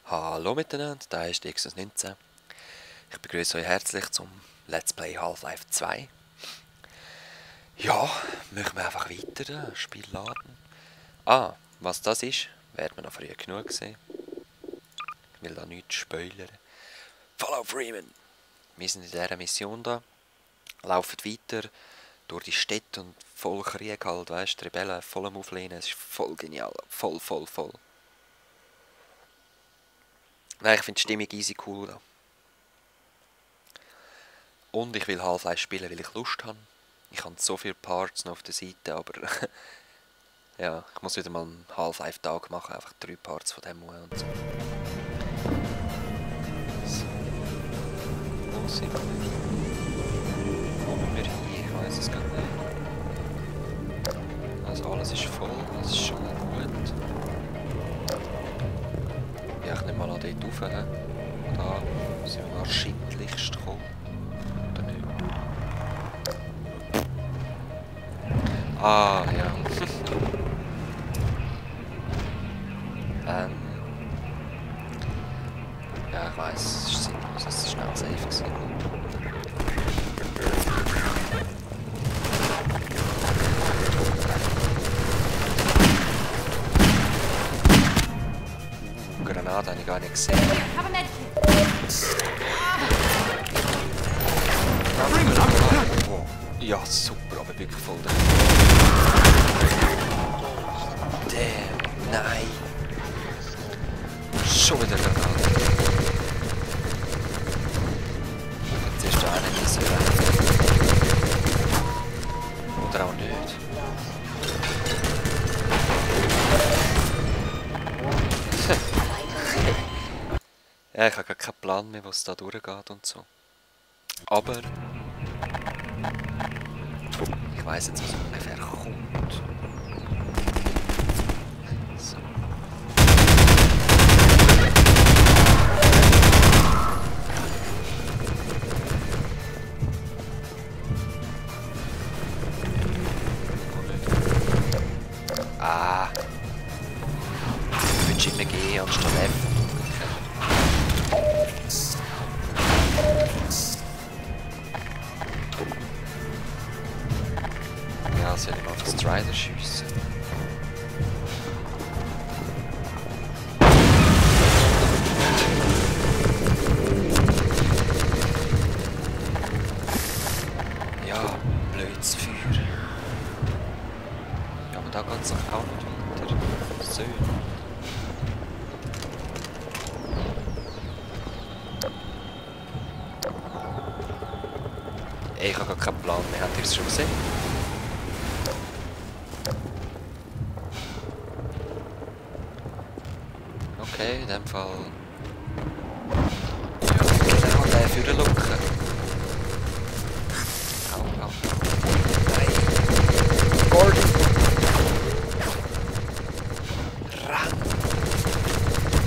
Hallo miteinander, da ist Xus19. Ich begrüße euch herzlich zum Let's Play Half-Life 2. Ja, machen wir einfach weiter, das Spiel laden. Was das ist, werden wir noch früh genug sehen. Ich will da nichts spoilern. Follow Freeman! Wir sind in dieser Mission da, laufen weiter durch die Städte und voll Krieg halt, weißt du, Rebellen voll am Auflehnen, es ist voll genial, voll. Nein, ich finde die Stimmung easy cool da. Und ich will Half-Life spielen, weil ich Lust habe. Ich habe so viele Parts noch auf der Seite, aber ja, ich muss wieder mal einen Half-Life-Tag machen, einfach 3 Parts von dem und so. Wo sind wir? Kommen wir hier? Ich weiß es gar nicht. Also alles ist voll, das ist schon mal gut. Ja, ich nehme mal an dort rauf. Da sind wir wahrscheinlich gekommen. Oder nicht? Ah, ja. Ja, ich weiss, es ist sinnlos, es ist schnell safe gewesen. Granate habe ich gar nicht gesehen. Oh, ja, super, aber wirklich voll da. Damn, nein. Schon wieder Granate. Jetzt ist da einer nicht so rein. Oder auch nicht. Ja, ich habe gar keinen Plan mehr, was da durchgeht und so. Aber ich weiss jetzt, was ungefähr kommt. So. Ah. Ich wünsche immer G anstatt F. Ja, soll ich mal auf den Strider schiessen? Ja, blödes Feuer. Ja, aber da geht es auch nicht weiter. So. Ich habe gar keinen Plan mehr. Habt ihr es schon gesehen? Okay, in dem Fall. Genau, den führen locken. Au. Nein! Gordon!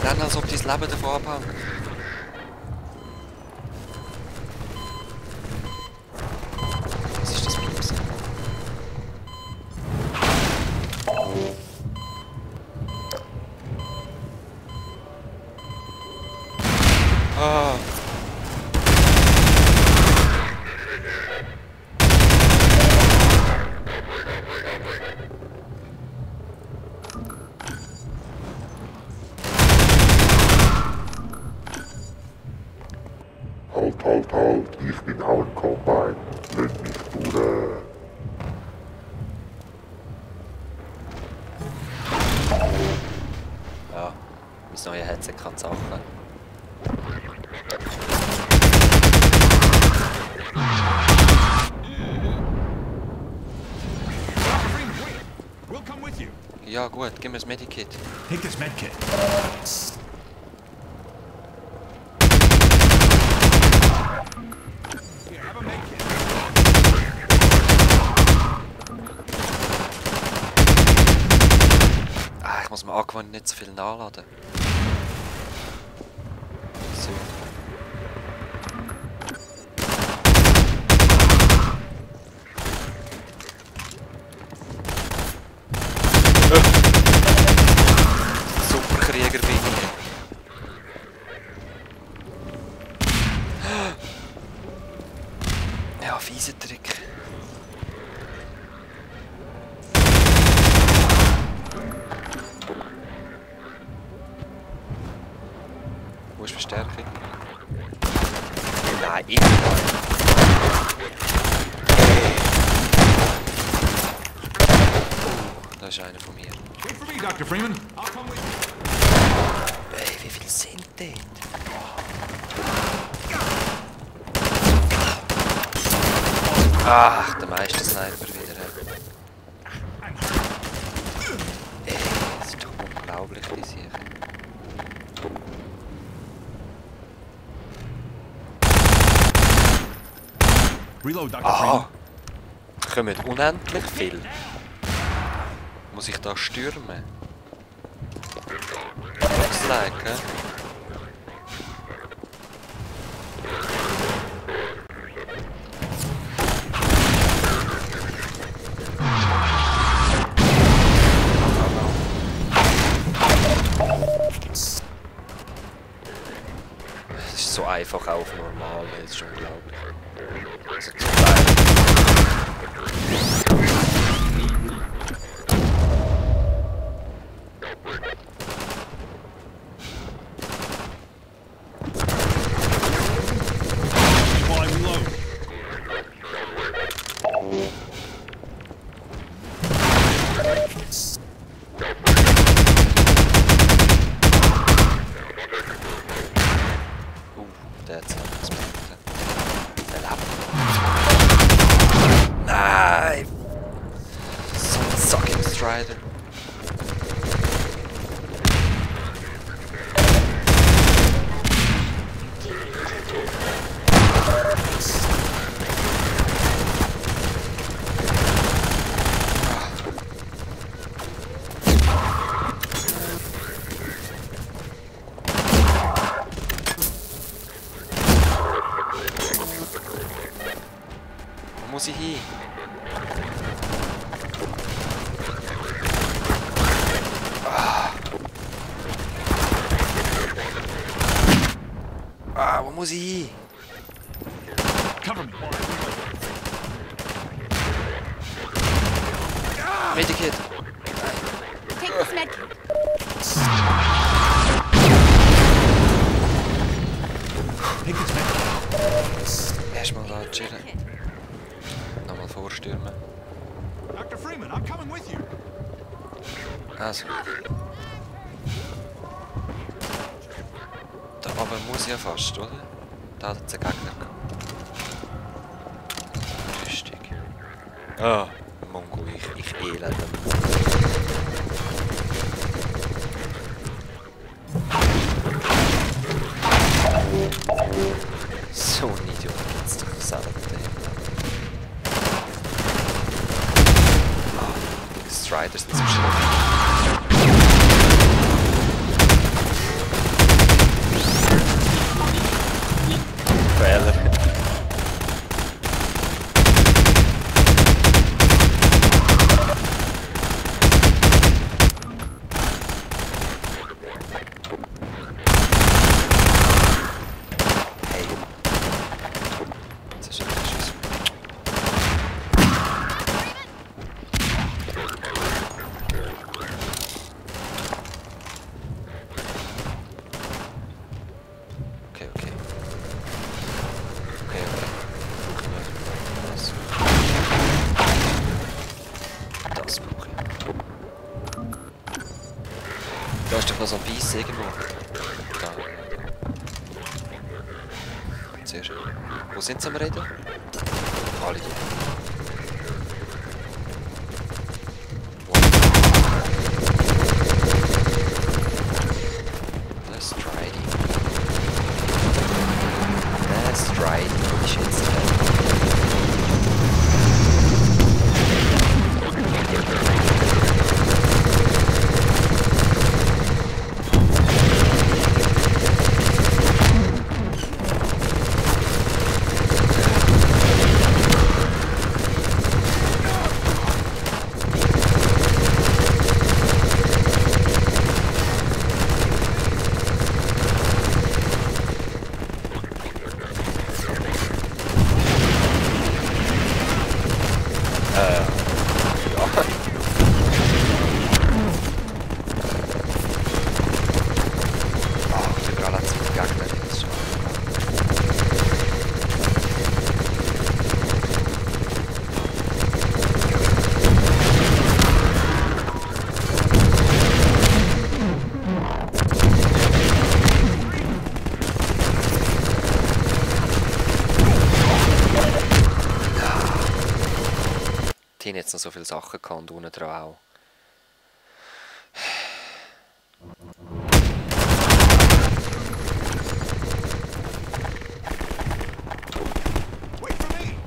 Renn, als ob dein Leben davon abhängt. Was ist das Piepsen? Ah! Halt, ich bin auch ein Combine. Lass mich durch. Ja, mein neues Headset kann Sachen. We'll come with you. Ja gut, gib mir das Medikit. Take this medkit. Here, have a medkit. Ah, ich muss mir angewöhnen, nicht so viel nachladen. So. Superkrieger bin ich. Easy Trick. Wo ist Verstärkung? Nein, ich nicht. Da ist einer von mir. Wait for me, Dr. Freeman. I'll come with you. Ey, wie viele sind dort? Ach, der meiste Sniper wieder. Ey, das ist doch unglaublich, die Sache. Reload, Dr. Aha! Es kommen unendlich viel. Muss ich da stürmen? Looks-like, hä? Es ist so einfach auf normal, das ist unglaublich. Also zum Teil. While I reload. That's unexpected. Nein! So ein sucking Strider. Wo muss ich hin? Wo muss ich hin? Cover me while I reload. Medikit! Take this medkit. Take this med. Erstmal da chillen. Nochmal vorstürmen. Dr. Freeman, I'm coming with you. Also. Da oben muss ich ja fast, oder? Da hat es einen Gegner gehabt. Rüstung. Ah, Mongo, ich elende. So ein Idiot gibt's doch selber nicht. Die Striders sind zum Schluss. Fehler. Hey. Das ist ein Schuss. Okay, okay. Okay, okay. Das. Das brauche ich. Da ist doch noch so ein Biss irgendwo. Da. Sehr schön. Wo sind sie am Reden? Alle hier. Let's try it. Let's try it. Shit's hinten jetzt noch so viele Sachen gehabt und unten dran auch. Wait for me!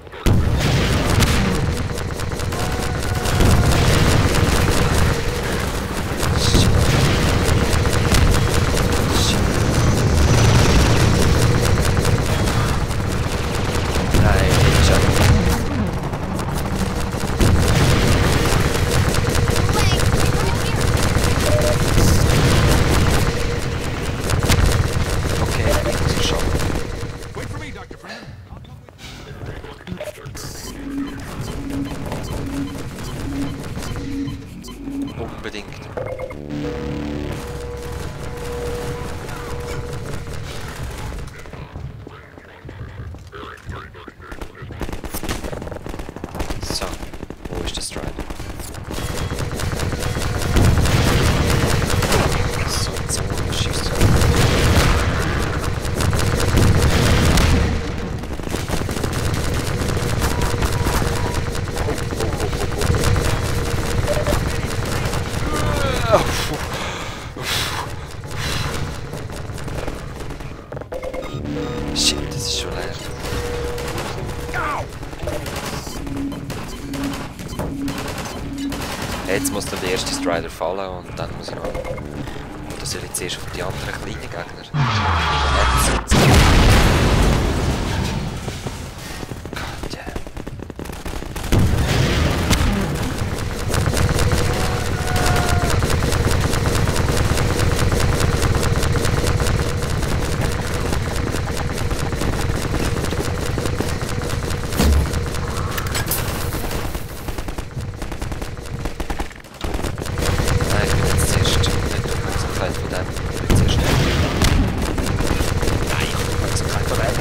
Nein, Headshot. Okay, ich muss es schaffen. Wait for me, Dr. Freeman. I'll come with Unbedingt. So, wo ist der Strider? So, jetzt schießt er. Shit, das ist schon leer. Jetzt muss dann der erste Strider fallen und dann muss ich noch... Oder soll ich zuerst auf die anderen kleinen Gegner? Jetzt. God damn. Nein, ich bin jetzt zuerst nicht die Aufmerksamkeit von dem. Ich bin zuerst nicht. Nein, ich habe die Aufmerksamkeit von dem.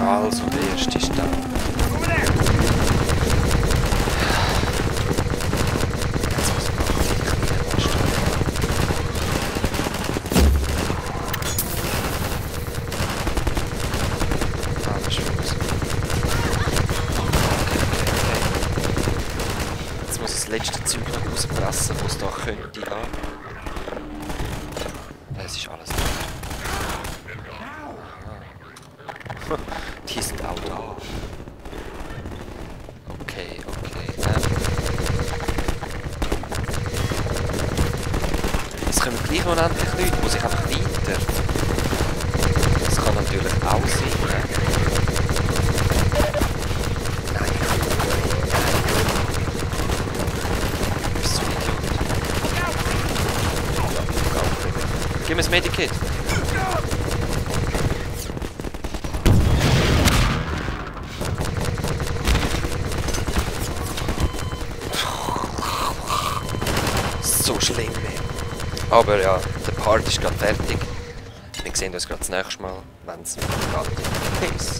Also, der erste ist da. Jetzt muss ich machen, die kleinen Monster. Ah, das ist schon was. Jetzt muss ich das letzte Zeug noch rauspressen, was es da könnte haben. Es ist alles da. Aha. Die sind auch da. Okay, okay. Es kommen gleich noch endlich Leute, muss ich einfach weiter. Das kann natürlich auch sein. Ne? Nein, bist du ein Idiot? Gib mir das Medikit. So schlimm. Aber ja, der Part ist gerade fertig. Wir sehen uns gerade das nächste Mal, wenn es geht. Peace.